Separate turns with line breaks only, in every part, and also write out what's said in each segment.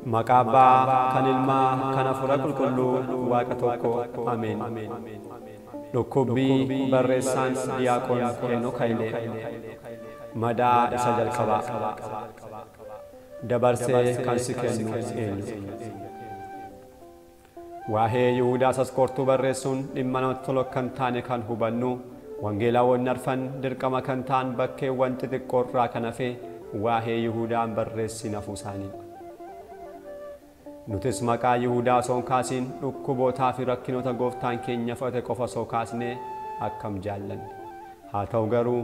Maqaa Abbaa kan Ilmaa kan Hafuura Qulqulluu Waaqa tokko Ameen. Dhukkubbii barreessaan Diyaaqoon Heenok Hayilee. Madaa isa jalqabaa. Dabarsee kan si kennu eenyu? Waa'ee Yihuudaa Asqoortuu barreessuun dhimma namatti tolu akka hin taane kan hubannu wangeelaawwan arfan dirqama kan ta'an bakkeewwan xixiqqoo irraa kan hafe waa'ee Yihuudaan barreessin hafuu isaaniidha. Nutis maqaa Yihuudaa osoo hin kaasiin dhukkubootaa fi rakkinoota gooftaan keenya fudhate qofa osoo kaasnee akkam jaallanne. Haa ta'u garuu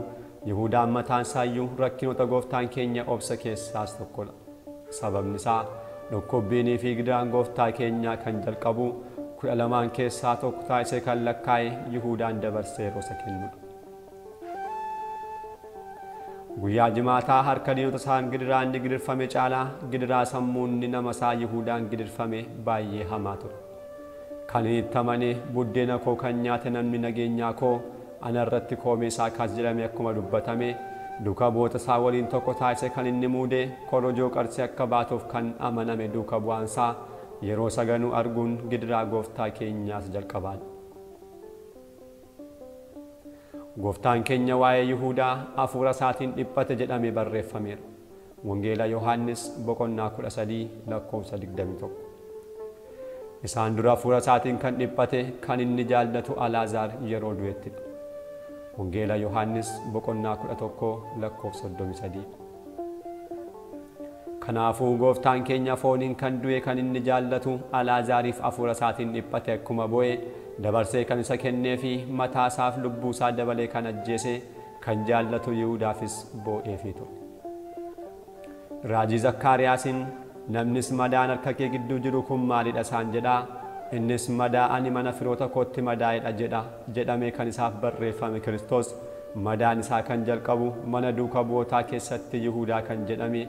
Yihuudaan mataan isaayyuu rakkinoota gooftaan keenya obsa keessaas tokkodha. Sababni isaa dhukkubbiinii fi gidiraan gooftaa keenyaa kan jalqabu 12 keessaa tokko taasisee kan lakkaa'e Yihuudaan dabarsee yeroo isa kennudha. Guyyaa jimaataa harka diinota isaan gidiraa inni gidirfame caalaa gidiraa sammuunni nama isaa Yihuudaan gidirfame baay'ee hamaa ture. Kan inni itti amane buddeena koo kan nyaate namni nageenyaa koo ana irratti koomee isaa kaas jedhame akkuma dubbatame duuka bu'oota isaa waliin tokko taasise kan inni muude korojoo qarshii akka baatuuf kan amaname duuka bu'aan isaa yeroo saganuu arguun gidiraa gooftaa keenyaas jalqabaadha. Gooftaan keenya waa'ee Yihuudaa hafuura isaatiin dhiphate jedhamee barreeffameera. Wangeela Yohaannis boqonnaa 13 lakkoofsa 21. Isaan dura hafuura isaatiin kan dhiphate kan inni jaallatu Alaazaar yeroo du'ettidha. Wangeela Yohaannis boqonnaa 11 lakkoofsa 33. Kanaafuu gooftaan keenya fooniin kan du'e kan inni jaallatu Alaazaariif hafuura isaatiin dhiphate akkuma bo'e dabarsee kan isa kennee fi mataa isaaf lubbuu isaa dabalee kan ajjeese kan jaallatu Yihuudaafis boo'eefii ture. Raajii Zakkaariyaasiin namnis madaan harka kee gidduu jiru kun maalidha isaan jedhaa, innis madaa ani mana firoota kootti madaa'edha jedha jedhamee kan isaaf barreeffame Kiristoos madaan isaa kan jalqabu mana duuka bu'ootaa keessatti Yihuudaa kan jedhame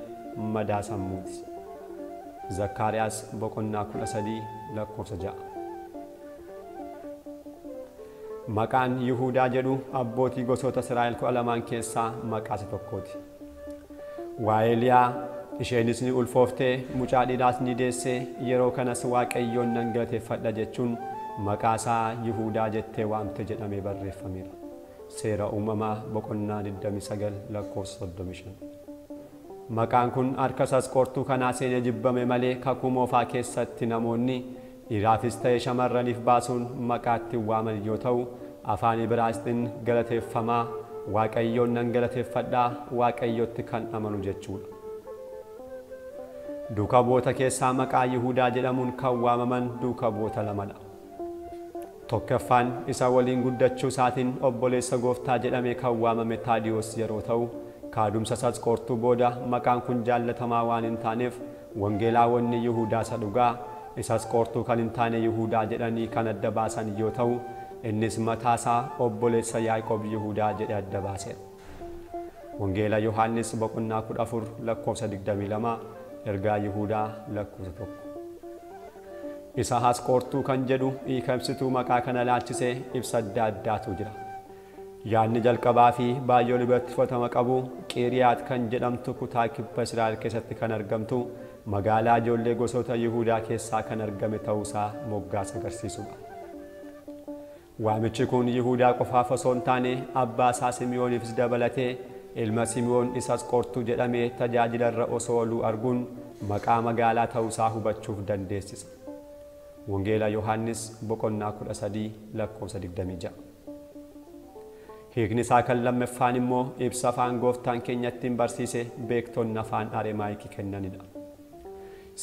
madaa sammuuti. Zakkaariyaas boqonnaa 13 lakkoofsa 6. Maqaan Yihuudaa jedhu abbootii gosoota Israa'el 12 keessaa maqaa isa tokkooti. Waa'ee Liyaa isheenis ni ulfooftee mucaa dhiiraas ni deessee yeroo kanas Waaqayyoon nan galateeffadha jechuun maqaa isaa Yihuudaa jettee waamte jedhamee barreeffameera. Seera uumamaa boqonnaa 29 lakkoofsa 35. Maqaan kun harka Asqoortuu kanaa seenee jibbame malee kakuu moofaa keessatti namoonni dhiiraafis ta'e shamarraniif baasuun maqaa ittiin waaman yoo ta'u afaan Ibraayisxiin galateeffamaa Waaqayyoon nan galateeffadhaa Waaqayyotti kan amanu jechuudha. Duuka bu'oota keessaa maqaa Yihuudaa jedhamuun kan waamaman duuka bu'oota lamadha. Tokkoffaan isa waliin guddachuu isaatiin obboleessa gooftaa jedhamee kan waamame Taadiyoos yeroo ta'u kaadumsa Asqoortuu booda maqaan kun jaallatamaa waan hin taaneef wangeelaawwanni Yihuudaa isa dhugaa isa Asqoortuu kan hin taane Yihuudaa jedhanii kan adda baasan yoo ta'u innis mataa isaa obboleessa Yaaqoob Yihuudaa jedhee adda baaseera. Wangeela Yohaannis boqonnaa 14 lakkoofsa 22 ergaa Yihuudaa lakkoofsa 1. Isa Asqoortuu kan jedhu hiika ibsituu maqaa kana laalchisee ibsa adda addaatu jira. Yaadni jalqabaa fi baay'ee biratti fudhatama qabu Qiiriyaat kan jedhamtu kutaa kibba Israa'el keessatti kan argamtu magaalaa ijoollee gosoota Yihuudaa keessaa kan argame ta'uusaa moggaasa agarsiisudha. Waamichi kun Yihuudaa qofaaf osoo hin taane abbaa isaa Simi'ooniifis dabalatee ilma Simi'oon isa Asqoortuu jedhamee tajaajila irra osoo ooluu arguun maqaa magaalaa ta'uusaa hubachuuf dandeessisa. Wangeela Yohaannis boqonnaa 13 lakkoofsa 26. Hiikni isaa kan lammaffaan immoo ibsa afaan gooftaan keenya ittiin barsiise beektonni afaan Aremaayikii kennanidha.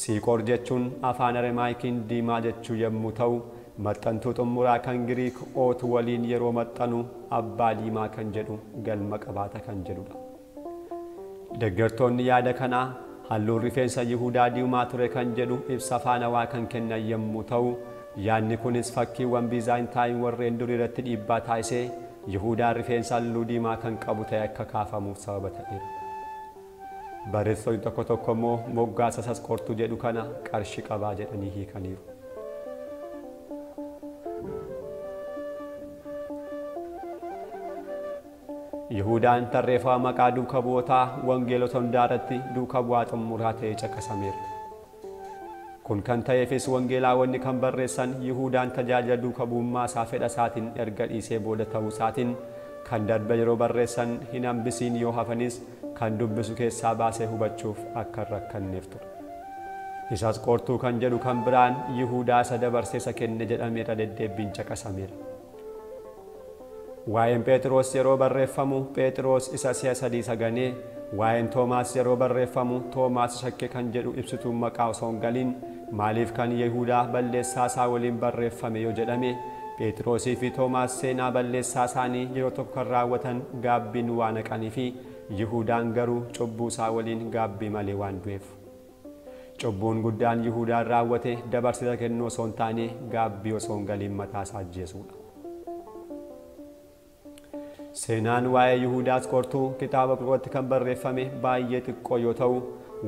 Siiqoor jechuun afaan Aremaayikiin diimaa jechuu yommuu ta'u maxxantuu xumuraa kan Giriik ootu waliin yeroo maxxanu abbaa diimaa kan jedhu galma qabaata kan jedhudha. Deeggartoonni yaada kanaa halluun rifeensa Yihuudaa diimaa ture kan jedhu ibsa afaanawaa kan kennan yommuu ta'u yaadni kunis fakkiiwwan Biizaantaayin warreen durii irratti dhiibbaa taasisee Yihuudaan rifeensa halluu diimaa kan qabu ta'e akka kaafamuuf sababa ta'eera. Barreessitoonni tokko tokko immoo moggaasa Asqoortuu jedhu kana qarshii qabaa jedhanii hiikaniiru. Yihuudaan tarreeffama maqaa duuka bu'ootaa wangeelota hundaa irratti duuka bu'aa xumuraa ta'ee caqasameera. Kun kan ta'eefis wangeelaawwanni kan barreessan Yihudaan tajaajila duuka bu'ummaa isaa fedha isaatiin erga dhiisee booda ta'uu isaatiin kan darbe yeroo barreessan hin hambisiin yoo hafanis kan dubbisu keessaa baasee hubachuuf akka hin rakkanneef ture. Isas qortuu kan jedhu kan biraan Yihudaa isa dabarsee isa kenne jedhameera deddeebbiin caqasameera. Waa'een Phexros yeroo barreeffamu Phexros isa si'a sadii isa ganee, waa'een Toomaas yeroo barreeffamu Toomaas shakke kan jedhu ibsituun maqaa osoo hin galiin maaliif kan Yihudaa balleessaa isaa waliin barreeffame yoo jedhame Phexrosii fi Toomaas seenaa balleessaa isaanii yeroo tokko kan raawwatan gaabbiin waan haqanii fi Yihudaan garuu cubbuu isaa waliin gaabbii malee waan du'eef. Cubbuun guddaan Yihudaan raawwate dabarsita kennuu osoo hin taane gaabbii osoo hin galiin mataa isaa ajjeesuudha. Seenaan waa'ee Yihudaas qortuu kitaaba qulqulluutti kan barreeffame baay'ee xiqqoo yoo ta'u,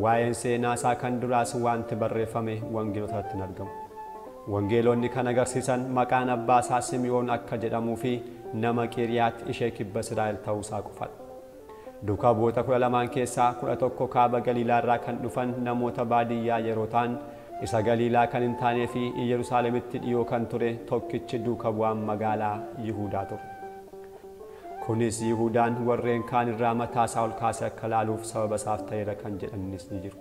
waa'een seenaa isaa kan duraas wanti barreeffame wangeelotatti hin argamu. Wangeelonni kan agarsiisan maqaan abbaa isaa Simi'oon akka jedhamuu fi nama Qiriyaat ishee kibba Israa'el ta'uu isaa qofadha. Duuka bu'oota 12 keessaa 11 kaaba Galiilaa irraa kan dhufan namoota baadiyyaa yeroo ta'an, isa Galiilaa kan hin taanee fi Yerusaalemitti dhiyoo kan ture tokkichi duuka bu'aan magaalaa Yihudaa ture. Kunis Yihudaan warreen kaan irraa mataa isaa ol kaasee akka laaluuf sababa isaaf ta'eera kan jedhanis ni jiru.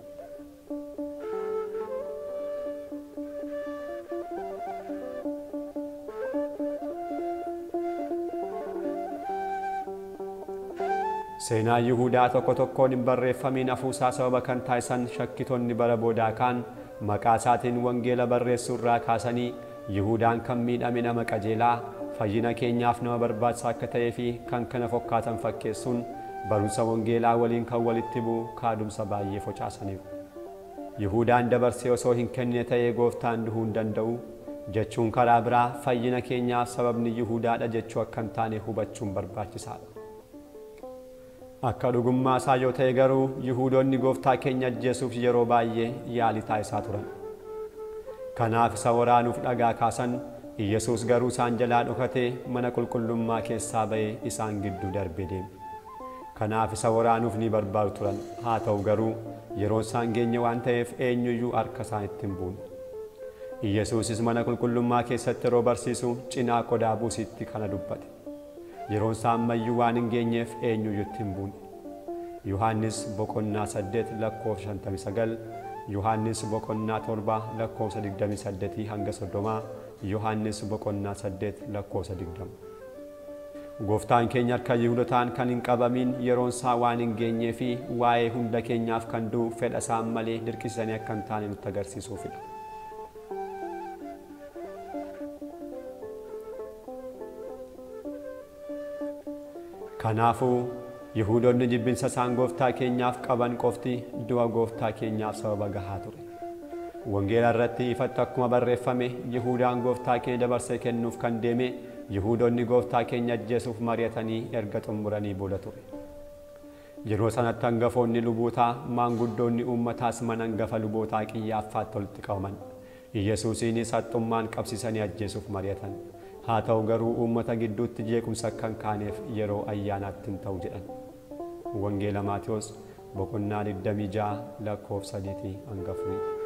Seenaa Yihudaa tokko tokkoon hin barreeffamiin hafuusaa sababa kan taasisan shakkitoonni bara boodaa kaan maqaa isaatiin wangeela barreessuu irraa kaasanii Yihudaan kan miidhame nama qajeelaa fayyina keenyaaf nama barbaachisaa akka ta'ee fi kan kana fakkaatan fakkeessuun barumsa wangeelaa waliin kan walitti bu'u kaadumsa baay'ee focaasaniiru. Yihudaan dabarsee osoo hin kennine ta'ee gooftaan du'uu hin danda'u jechuun karaa biraa fayyina keenyaaf sababni Yihudaadha jechuu akka hin taane hubachuun barbaachisaadha. Akka dhugummaa isaa yoo ta'e garuu Yihudoonni gooftaa keenya ajjeesuuf yeroo baay'ee yaalii taasisaa turan. Kanaaf isa waraanuuf dhagaa kaasan, Iyyasuus garuu isaan jalaa dhokatee mana qulqullummaa keessaa ba'ee isaan gidduu darbee deeme. Kanaaf isa waraanuuf ni barbaadu turan. Haa ta'u garuu yeroon isaan geenye waan ta'eef eenyuyyuu harka isaanitti hin buune. Iyyasuusis mana qulqullummaa keessatti yeroo barsiisu cinaa qodaa buusiitti kana dubbate. Yeroon isaa ammayyuu waan hin geenyeef eenyuyyuu itti hin buune. Yohaannis boqonnaa 8 lakkoofsa 59, Yohaannis boqonnaa 7 lakkoofsa 28 hanga 30, Yohaannis boqonnaa 8 lakkoofsa 20. Gooftaan keenya harka Yihudotaan kan hin qabamiin yeroon isaa waan hin geenyee fi waa'ee hunda keenyaaf kan du'u fedha isaan malee dirqisiisanii akka hin taane nutti agarsiisuufidha. Kanaafuu Yihudoonni jibbinsa isaan gooftaa keenyaaf qaban qofti du'a gooftaa keenyaaf sababa gahaa ture. Wangeela irratti ifatti akkuma barreeffame Yihudaan gooftaa keenya dabarsee kennuuf kan deeme Yihudoonni gooftaa keenya ajjeesuuf mari'atanii erga xumuranii booda ture. Yeroo sanatti hangafoonni lubootaa maanguddoonni uummataas mana hangafa lubootaa Qiyyaaffaatti walitti qabaman. Iyyasuusiinis haxxummaan qabsiisanii ajjeesuuf mari'atan. Haa ta'u garuu uummata gidduutti jeequmsa akka hin kaaneef yeroo ayyaanaatti hin ta'u jedhan. Wangeela Maatewos boqonnaa 26 lakkoofsa 3 hanga 4.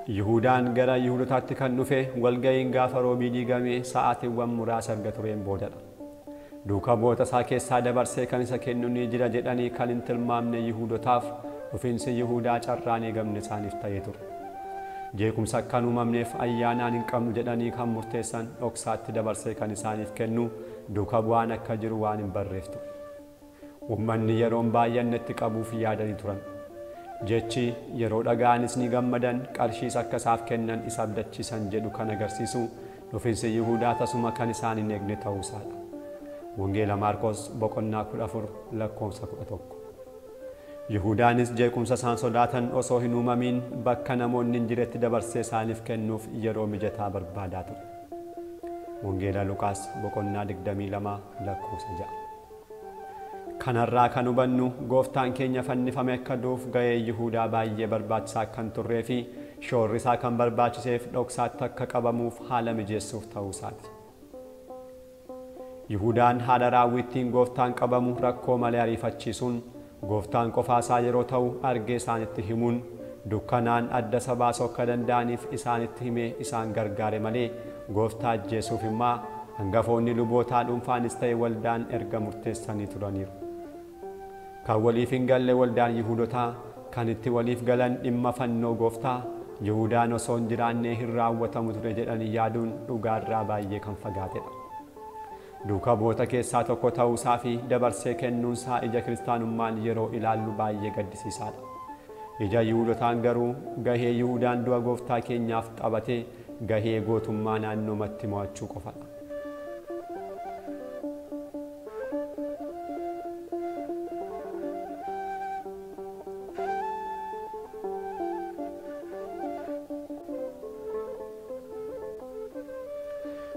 Yihudaan gara Yihudotaatti kan dhufe walga'iin gaafa roobii diigamee sa'aatiiwwan muraasa erga tureen boodadha. Duuka bu'oota isaa keessaa dabarsee kan isa kennu ni jira jedhanii kan hin tilmaamne Yihudotaaf dhufiinsi Yihudaa carraan eegamne isaaniif ta'ee ture. Jeequmsa akka hin uumamneef ayyaanaan hin qabnu jedhanii kan murteessan dhoksaatti dabarsee kan isaaniif kennu duuka bu'aan akka jiru waan hin barreef ture. Uummanni yeroon baay'annetti qabuuf yaadanii turan. Jechi yeroo dhaga'anis ni gammadan qarshiis akka isaaf kennan isa abdachiisan jedhu kan agarsiisu dhufiinsi Yihudaa tasuma kan isaan hin eegne ta'uu isaadha. Wangeela Maarqos boqonnaa 14 lakkoofsa 11. Yihudaanis jeequmsa isaan sodaatan osoo hin uumamiin bakka namoonni hin jirretti dabarsee isaaniif kennuuf yeroo mijataa barbaadaa ture. Wangeela Luqaas boqonnaa 22 lakkoofsa 6. Kanarraa kan hubannu gooftaan keenya fannifame akka du'uuf ga'ee Yihudaa baay'ee barbaachisaa kan turree fi shoorri isaa kan barbaachiseef dhoksaatti akka qabamuuf haala mijeessuuf ta'uu isaati. Yihudaan haala raawwittiin gooftaan qabamu rakkoo malee ariifachiisuun gooftaan qofaasaa yeroo ta'u argee isaanitti himuun dukkanaan adda isa baasuu akka danda'aniif isaanitti himee isaan gargaare malee gooftaa ajjeesuuf immoo hangafoonni lubootaa dhuunfaanis ta'e waldaan erga murteessanii turaniiru. Kan waliif hin galle waldaan Yihuudotaa kan itti waliif galan dhimma fannoo gooftaa Yihudaan osoo hin jiraannee hin raawwatamu ture jedhanii yaaduun dhugaarraa baay'ee kan fagaatedha. Duuka bu'oota keessaa tokko ta'uusaa fi dabarsee kennuunsaa ija kiristaanummaan yeroo ilaallu baay'ee gaddisiisaadha. Ija Yihuudotaan garuu gahee Yihudaan du'a gooftaa keenyaaf taphatee gahee gootummaa naannoomatti mo'achuu qofadha.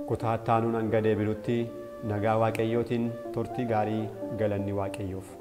Kutaa itti aanuun hanga deebinutti nagaa Waaqayyootiin turtii gaarii, galanni Waaqayyoof.